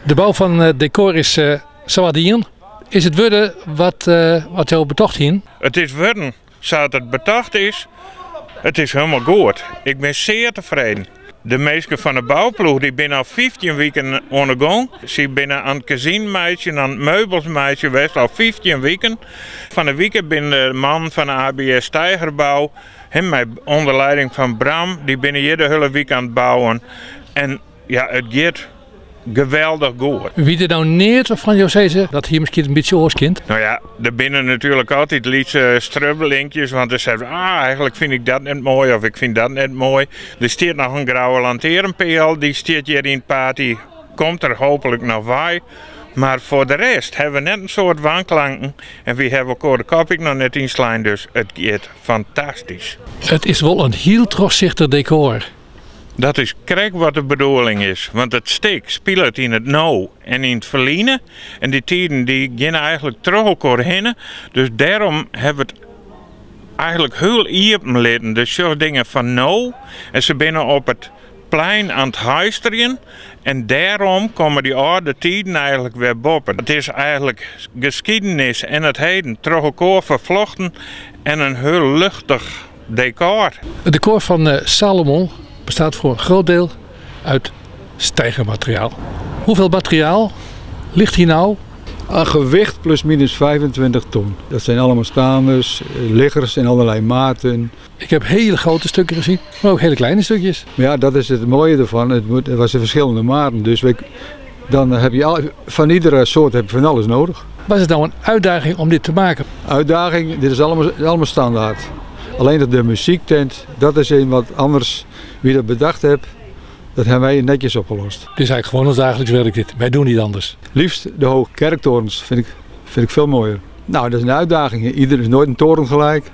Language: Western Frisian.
De bou fan it dekor is sawat dien. Is it wurden wat, wat jo betocht hienen? It is wurden sa't it betocht is. It is hielendal goed. Ik bin sear tefreden. De minsken fan de bouploech dy binne al 15 wiken oan de gong. Sy binne oan it kezinen meitsjen, oan it meubels meitsjen west al 15 wiken. Fan de wike binne de mannen fan de ABS Steigerbou, him mei ûnder lieding fan Bram, dy binne hjir de hiele wike oan it bouwen. En ja, it giet geweldich goed. Wie der no neat wêrfan't jo sizze dat hie miskien in bytsje oars kind? No ja, der binne natuerlik altyd lytse strubbelinkjes, want der seit ah, eigenlik fyn ik dat net moai of ik fyn dat net moai. Der stiet noch in grauwe lantearnpeal, dy stiet hjir yn it paad, dy komt der hooplik noch wei. Mar foar de rest hawwe we net in soad wanklanken en wy hawwe elkoar de kop ek noch net ynslein, dus it giet fantastysk. It is wol in hiel trochsichtich dekor. Dat is krekt wat de bedoeling is, want it stik spilet yn it no en yn it ferline en dy tiden dy geane eigenlik troch elkoar hinne, dus dêrom hawwe we it eigenlik hiel iepen litten. Dus sjoch dingen fan no en se binne op it plein oan it heisterjen en dêrom komme dy âlde tiden eigenlik wer boppe. It is eigenlik geskiedenis en it heden troch elkoar ferflochten en in hiel luchtich dekor. Het decor van eh, Salomon bestaat voor een groot deel uit steigermateriaal. Hoeveel materiaal ligt hier nou? Een gewicht plus minus 25 ton. Dat zijn allemaal staanders, eh, liggers in allerlei maten. Ik heb hele grote stukken gezien, maar ook hele kleine stukjes. Maar ja, dat is het mooie ervan. Het, moet, het was in verschillende maten. Dus we, dan heb je al, van iedere soort heb je van alles nodig. Was het nou een uitdaging om dit te maken? Uitdaging, dit is allemaal, allemaal standaard. Alleen dat de muziektent, dat is een wat anders. Wie dat bedacht heeft, dat hebben wij netjes opgelost. Het is eigenlijk gewoon ons dagelijks werk dit. Wij doen niet anders. Liefst de hoge kerktorens vind ik, vind ik veel mooier. Nou, dat is een uitdaging. Ieder is nooit een toren gelijk.